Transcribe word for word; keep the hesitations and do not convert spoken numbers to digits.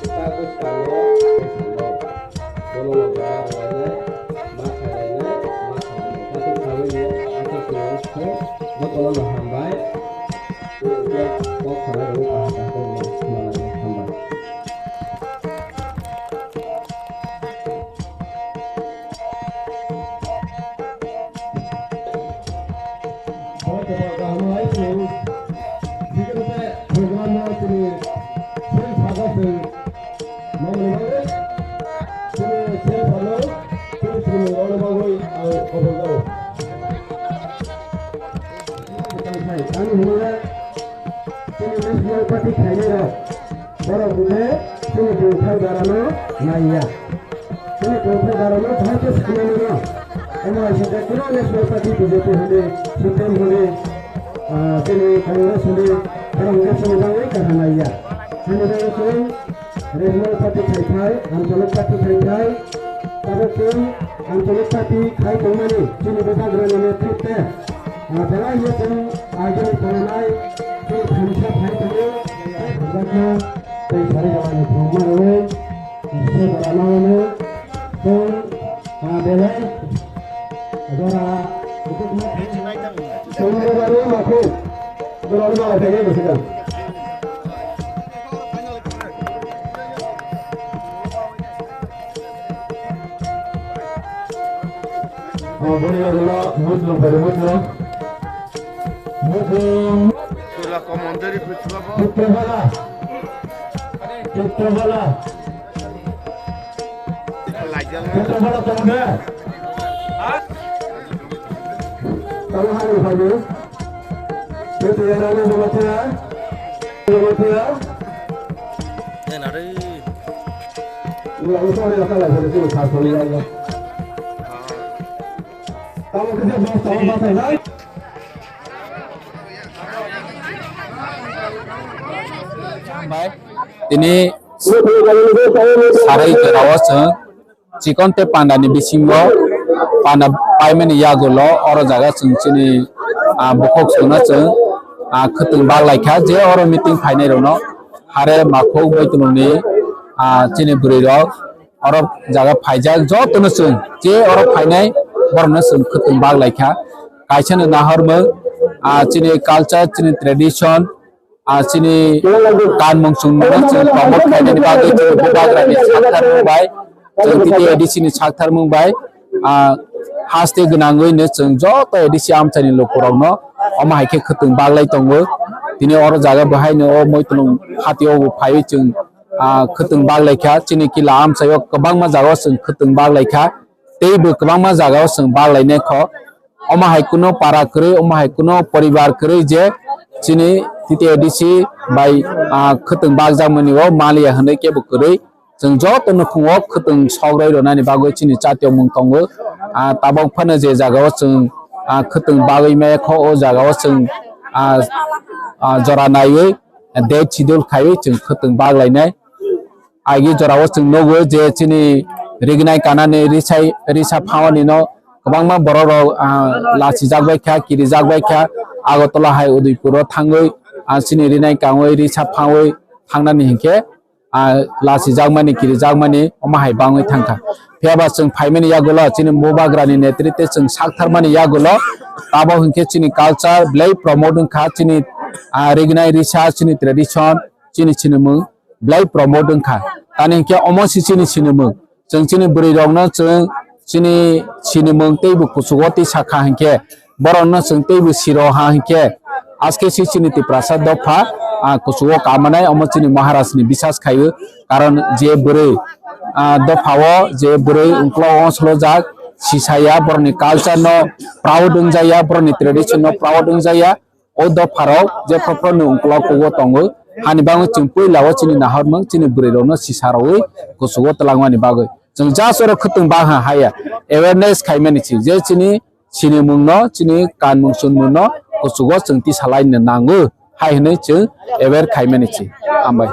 Tei bwskango tei salo. Bono logi ma rwlainai, ma khairlainai, ma khairlainai. Tei sawi ni aswk tongmani swkang jotono no hambai. Tei kok khorang rwui kaham kaham khe ma swmalainai. Hambai. Bo tei kaham hai chwng. Sikhe tei program no chini sel sago chwng. Mangni bagwi, chini sel phano, chini chini mangni bagwi ang kobolgo. Ani hwnwi chini national party khainai rok, borok hwnwi chini tongthai darano naiya. Chini tongthai darano bahai khe sinani rw. Omo hai saka kunu national party B J P hwnwi, C P M hwnwi, ah, chini Congress hwnwi, borok hwnwi chini bagwi kaham naiya. Ani bagwi chwng Regional party khai khai, Anchalik party khai khai, tabuk chwng Anchalik party khai tongmani chini bubagrani netritwe, ah, belai no chwng agini tongnai, chwng thansa phai tongo, tei bubagrano tei sari rwmani thwngma rwui, se bora mano chwng, ah, belai jora tongmani bagwi makhuk, jora ni bagwi khainai bwswkang. Oh, boni bagwi no Muslim bai Muslim. Muslim. Chula komon dari Chitropala. Chitropala. Chitropala tong de. Tamo hari pagi. Betul ya, nama nama saya. Nama saya. Ini aku sama ya, kalau boleh sini satu ya. Kamu kerja bos, kamu pasang, kan? Tini sarai jorao chwng chikon tei pandani bisingo panda paimani yagulo oro jaga chwng chini, ah, bukhuk songno chwng, ah, khwtwng bak laikha je oro meeting phainai rokno hare makhuk boitununi, ah, chini bwrwi rok oro jaga phaijak jotono chwng je oro phainai borokno chwng khwtwng bak laikha kaisa no nahormung, ah, chini culture chini tradition, ah, chini kanmung chwngmungno chwng promote khainani bagwi chwng bubagrani saktharmung bai, chwng titi A D C ni saktharmung bai, ah, haste gwnangwi no chwng joto A D C amchaini lukurokno omo hai khe khwtwng baglai tongo. Tini oro jaga bo haino o Moitwlwng hatio bo phaiwi chwng, ah, khwtwng baglai kha. Chini kila amchaio kwbangma jagao chwng khwtwng baglai kha. Tei bo kwbangma jagao chwng baglai nai kho. Omo hai kuno para kwrwi, omo hai kuno poribar kwrwi je chini titi A D C bai, ah, khwtwng bakjakmani o maliya hwnwi kebo kwrwi. Chwng joto nukhungo khwtwng sok roi rwnani bagwi chini chatiyokmung tongo. Ah, tabok phano je jagao chwng, ah, khwtwng bagwi maya kho, o jagao chwng, ah, ah, jora naiwi date schedule khaiwi chwng khwtwng bak lainai. Agi jorao chwng nugo je chini rignai kanani risai, risa phawani no kwbangma borok rok, ah, lachijak bai kha, kirijak bai kha. Agartala hai Udaipur o thangwi, ah, chini rinai kangwi risa phawi thangnani hinkhe, ah, lachijakmani, kirijakmani omo hai bangwi thangkha. Phiyaba chwng phaimani yagulo chini bubagrani netritwe chwng saktharmani yagulo abo hinkhe chini culture belai promote wngkha, chini, ah, rignai risa, chini tradition, chini sinimung belai promote wngkha. Tani hinkhe omo se chini sinimung. Chwng chini bwrwi rokno chwng chini sinimung teibo kuchugo tisa kha hinkhe, borokno chwng teibo siro ha hinkhe, aske si chini Tiprasa dopha, ah, kuchugo kamanai omo chini Maharaj ni bisas khaio. Karon je bwrwi, ah, dopha o je bwrwi uklok o slojak sisaya, borokni culture no proud wngjaya, borokni tradition no proud wngjaya. O dopharok je phophrokni uklok kugo tongo, hani bagwi chwng puila o chini nahormung chini bwrwi rokno sisa rwui kuchugo twlangmani bagwi. Chwng just oro khwtwng bangha haya awareness khaimani si je chini sinimungno, chini kanmung chunmungno kuchugo chwng tisalaino nango hai hwnwi chwng aware khaimani si. Hambai.